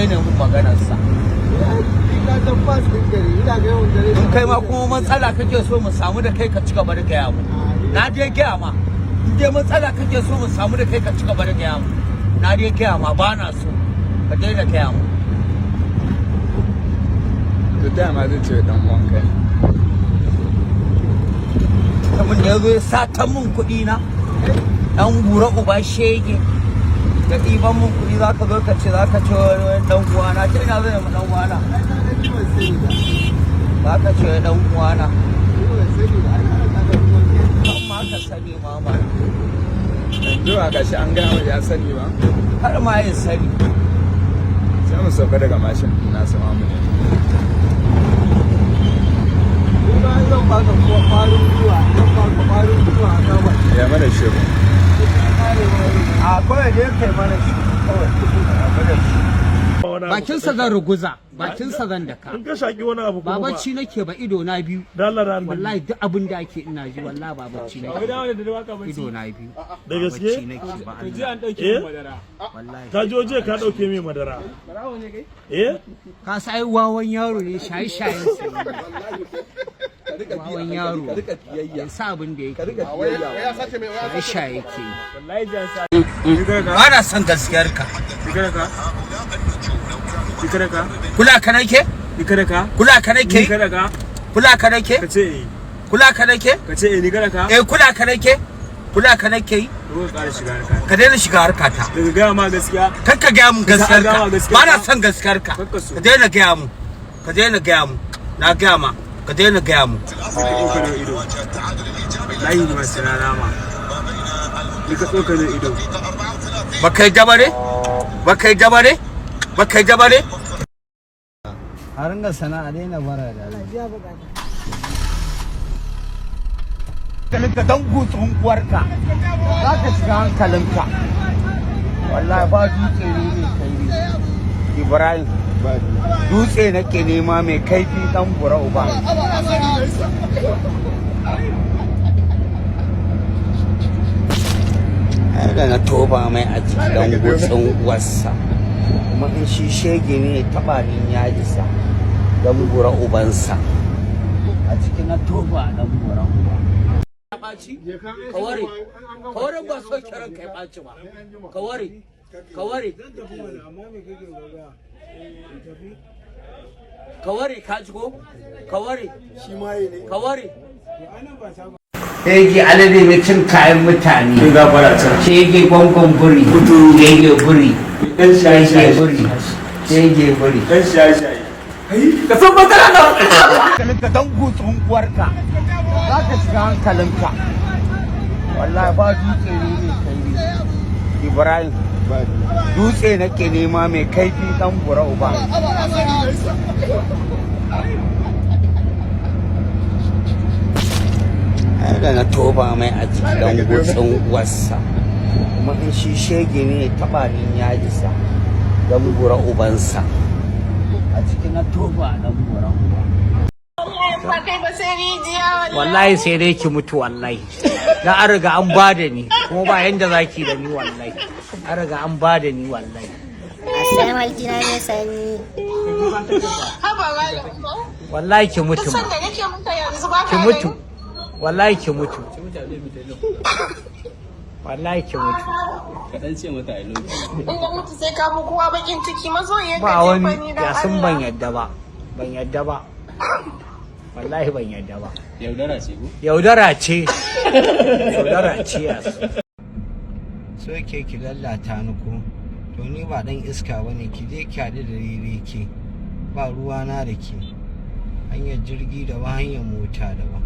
daina mun maganar sa. In kai ma kuma matsala kake so mu samu da kai, ka ci gaba da gaya mu. Na dai gaya ma, in dai matsala kake so mu samu da kai, ka ci gaba da gaya mu. Na dai gaya ma, ba na so, ka daina gaya mu. To dama zai ce dan uwanka ne. Mutumin da ya zo ya satan mun kuɗi na, ɗan bura uba shege, da ɗiban mun kuɗi, za ka zo ka ce za ka ce wani ɗan uwana. Ta ina zai mu ɗan uwana? Za ka ce wani ɗan uwana? Kan ma ka sani ma mana. Yanzu ba gashi an gaya mai ya sani ba. Har ma ya sani. Sai mu sauka daga mashin ɗin nasa ma mu ne. Ya mana shiru. A kawai dai kai mana shi kawai, rabu da shi. Bakinsa zan ruguza, bakinsa zan daka. In ka shaki wani abu ba kuma ba bacci nake ba, ido na biyu. Da Allah da Annabi. Wallahi duk abin da ake ina ji, wallahi ba bacci nake ba. Ido na biyu. Da gaske? Bacci nake ba, Allah. Eh. Wallahi. Ka ji waje ka dauke mai madara, eh. Ka sai wawan yaro ne, shaye shayen sa ne. Wawan yaro ya sa abin da yake shaye shaye yake yi. Ba na son gaskiyar ka. Kula ka nake? Kula ka nake? Kula ka nake? Kula ka nake? Eh, kula ka nake? Kula ka nake yi? Ka daina shiga harkata. Daga gaya ma gaskiya. Kar ka gaya mun gaskiyar Ka ka. gaya ma gaskiya. Ba na son gaskiyar ka. Kakka so. Ka daina gaya mun. Ka daina gaya mun. Na gaya ma. Ka daina gaya mun. Tsokano ido, wallahi ni masu na rama ni ka tsokano ido. Ba kai dabare? Ba kai dabare? Ba kai dabare? A ringa sana'a, daina bara da Allah. Hankalinka don gutsun uwarka. Za ka shiga hankalinka. Wallahi ba dutse ne mai kaifi. Ibrahim. Dutse nake nema mai kaifi, dan bura uba. Ai da na toba mai a jiki dan gutsun uwarsa. Kuma in shi shege ne ya taba ni ya isa. Dan bura ubansa. A cikin na toba, dan bura uba. Ɓaci? Ka ware. Ka ware, ba so kiran kai ɓaci ba. Ka ware. Ka ware. Ka ware, ka ji ko? Ka ware. Ka ware. Shege alade mai cin kayan mutane. Shege gwangwan buri. Shege buri. Dan shaye Shege shaye. buri. Shege buri. Dan shaye shaye. Ka san matsala na hankalinka don gutsun uwarka. Za ka shiga hankalinka. Wallahi ba dutse ne mai kaifi. Ibrahim. Dutse nake nema mai kaifi, dan bura uba. Ai da na toba mai a jiki dan gutsun uwarsa. Kuma in shi shege ne ya taba ni ya isa. Dan bura ubansa. A cikin na toba, dan bura uba. Ba kai ba sai rijiya wallahi. Wallahi sai dai ki mutu, wallahi na an riga an bada ni, kuma ba yanda zaki da ni, wallahi an riga an bada ni wallahi. Sai maltina mai sanyi. Haba malam. Wallahi ki mutu Duk ma. sanda nake muka yanzu ba Ki ka mutu. gani. Wallahi ki mutu, wallahi ki mutu. In na mutu sai ka fi kowa bakin ciki, masoyiyar Ba ka ce fa wani ni dan ya sun ban Allah. yadda ba, ban yadda ba, wallahi ban yadda ba. Yaudara ce ko? Yaudara ce, yaudara ce ya su. So ke ki lallata ni ko? To ni ba dan iska bane, ki je ki haɗu da rere, ke ba ruwa na da ke. Hanyar jirgi daban, hanyar mota daban.